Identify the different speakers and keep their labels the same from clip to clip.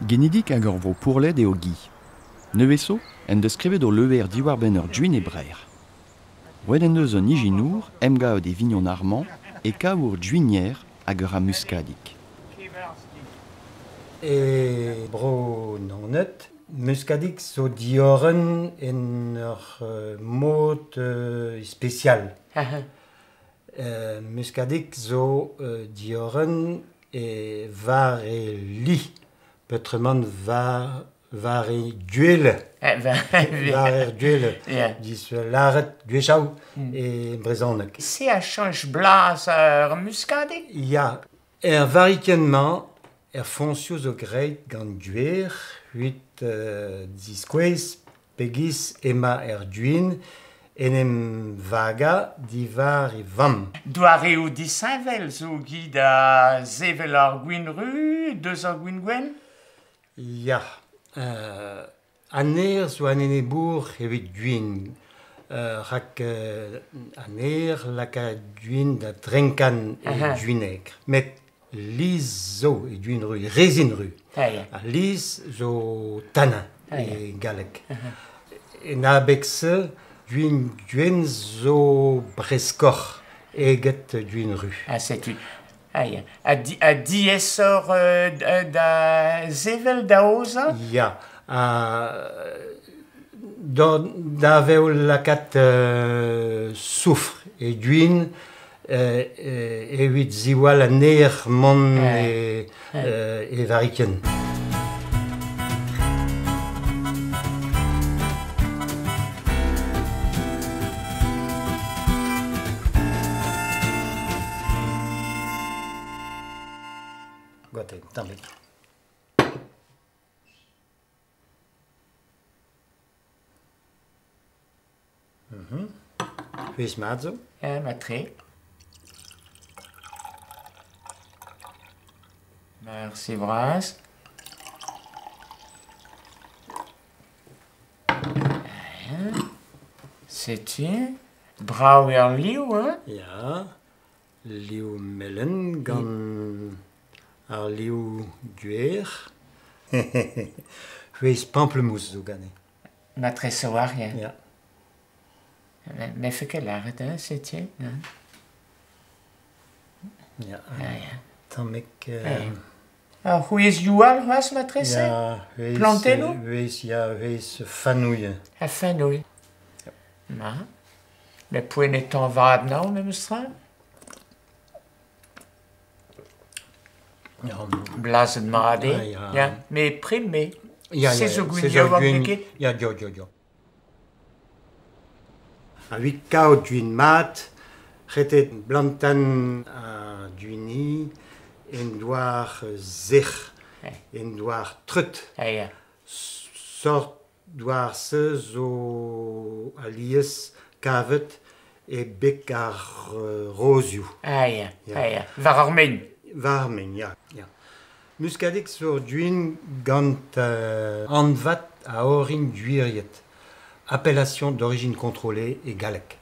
Speaker 1: Genidik ag ur vro pourlet eo Guy. Nevez zo en deus skrivet ul levr diwar-benn ur gwin e Breizh. Roet en deus un ijinour emgav d'e vignon Armand e kav ur gwinier hag ur muskadig.
Speaker 2: E bro Naoned, muskadig zo diorren en ur mod spesial. Muskadig zo diorren e war e li. Petrement war e gwele. War er gwele. Dis lâret gwechall e brezhoneg.
Speaker 3: Se a chañch blaz ar muskadig?
Speaker 2: Ya. Er varikenn-mañ, er foñsioù zo graet gant gwer, evit diskouez pegiz emañ er gwin en em vagañ diwar e vamm.
Speaker 3: Doareoù disheñvel zo Guy da sevel ar gwin ru, deus ar gwin gwenn?
Speaker 2: Ya, an aer zo an enebour evit gwin. Rak an aer laka gwin da drenkan e gwinegr. Met liz zo e gwin ru, rezin ru. Ha liz zo tanin e galleg. En abeg-se, gwin gwenn zo breskoc'h eget gwin ru.
Speaker 3: Ha setu. Ah, ya. Ha diaesoc'h da sevel da aozañ?
Speaker 2: Ya. Da vev lakaat soufr e gwin evit ziwall an aer mont e varikenn. Gwatek, tammig. C'hwezh mat zo?
Speaker 3: Ya, mat-tre. Merci bras. Setu. Brav eo ar liv, hein?
Speaker 2: Ya, liv melen gant ar liv gwer. C'hwezh pamplemousse zo ganin.
Speaker 3: Matre a-walc'h, ya.
Speaker 2: Ya.
Speaker 3: Me fe ket lâret, hein, setu.
Speaker 2: Ya.
Speaker 3: Ah, ya.
Speaker 2: Tammig...
Speaker 3: Ar c'hwezhioù all c'hoazh matrese?
Speaker 2: Ya, c'hwezh...
Speaker 3: Plantennoù?
Speaker 2: C'hwezh, ya, c'hwezh fanouilh.
Speaker 3: Ha fanouilh. Ma. Met poent e tañvaat now memes tra?
Speaker 2: Ya.
Speaker 3: Blazet mat eo.
Speaker 2: Ya.
Speaker 3: Ya. Met prim eo.
Speaker 2: Ya,
Speaker 3: Se
Speaker 2: ya,
Speaker 3: zo gwin
Speaker 2: se zo
Speaker 3: yaouank
Speaker 2: gwin.
Speaker 3: n'eo ket?
Speaker 2: Ya, ya, ya, ya. Evit kaout gwin mat, retet blantan ha gwini en douar sec'h, en douar treut.
Speaker 3: Ya.
Speaker 2: Sort douar-se zo alies kavet e beg ar rozioù.
Speaker 3: Ah ya,
Speaker 2: Ya.
Speaker 3: ah ya. War ar maen.
Speaker 2: War ar maen, ya. Ya. Muskadig zo gwin gant anvat a orin gwiriet. Appellation d'origine contrôlée e galleg.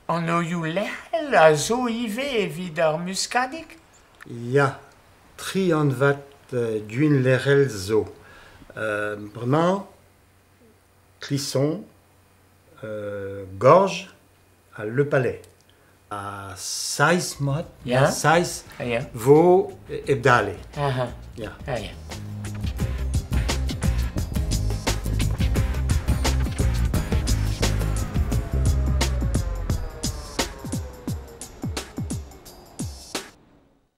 Speaker 3: An oioù lec'hel a zo ivez evit ar muskadig?
Speaker 2: Ya, tri anvat gwin lec'hel zo. Bremañ, Clisson, Gorge ha Le Palais. Ha seizh mat,
Speaker 3: Ya.
Speaker 2: seizh
Speaker 3: Ah, ya.
Speaker 2: vo hep dale.
Speaker 3: Aha.
Speaker 2: Ya.
Speaker 3: Ah, ya.